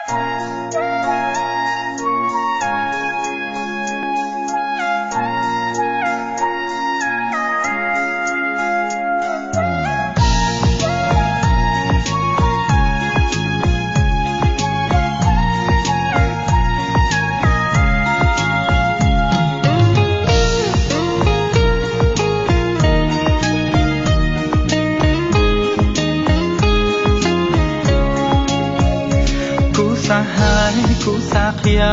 Kuv xav hais, kuv xav qhia,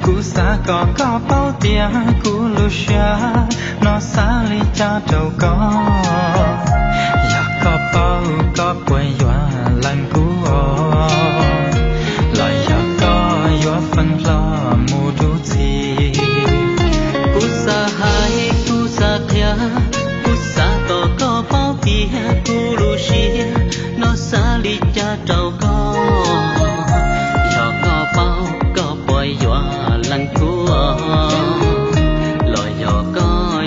kuv xav kom koj paub tias kuv lub siab no xav li cas rau koj. Yog koj paub koj puas yuav lees kuv, los yog koj yuav feeb hlo mus dua txhij. Kuv xav hais, kuv xav qhia, kuv xav kom koj paub tias kuv lub siab no xav li cas rau koj. Yog koj paub koj puas yuav lees kuv, los yog koj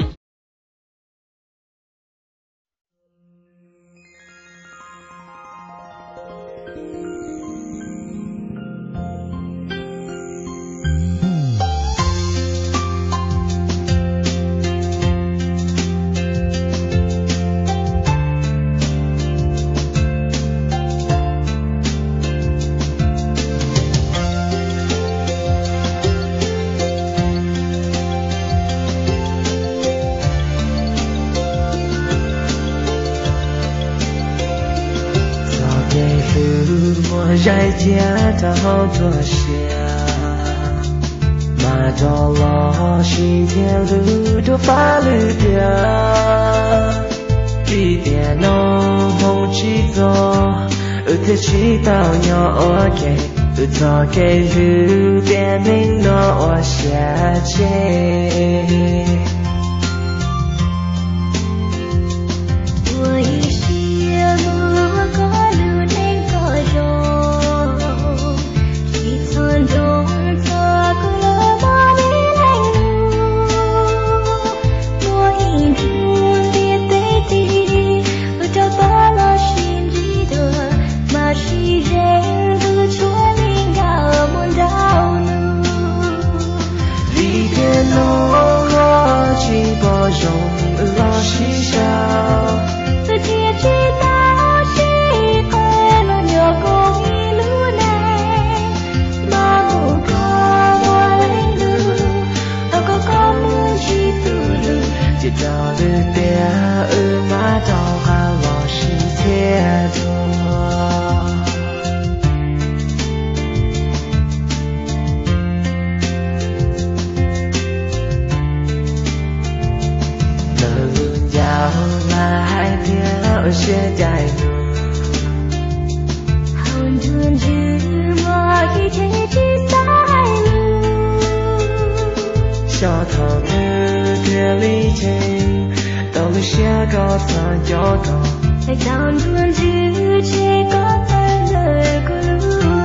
Txoj kev hlub muaj zais cia rau hauv nruab siab, mas rov los sib ntiag lus dua pab lwm tiam. Vim tiam no hmoov tsis txog, wb thiaj tsis tau nyob ua ke. Wb txoj kev hlub tiam neej no ua siab tseg. Ua ib siab mus ua koj lub neej kom zoo, tsis txhob nroo txog kuv lub mob me leej lus. Muaj ib nthwv ntiaj teb tig, wb rov pab los sib ntsib dua, mas sib zeem ntuj tshuav li nkawm mus ntau nus. Vim tiam no koj tsis pom zoo wb los sib sau, wb thiaj tsis tau sib qawm los nyob koom ib lub neej. Mas mus koj muaj leej lus, tau koj koj mus ntsib tus lwm, ces rau lwm tiam wb mam rov qab los sib txhiaj dua. Lawv lub ncaus mas hais tias ua siab cais lus, hauv nruab ntswg muaj kev cheem tsis xaiv lus. Xyov thaum twg thiaj li cheem, tau lub siab koj txhob nco koj, hais tau nruab ntswg tseg koj tawm ntawm kuv lub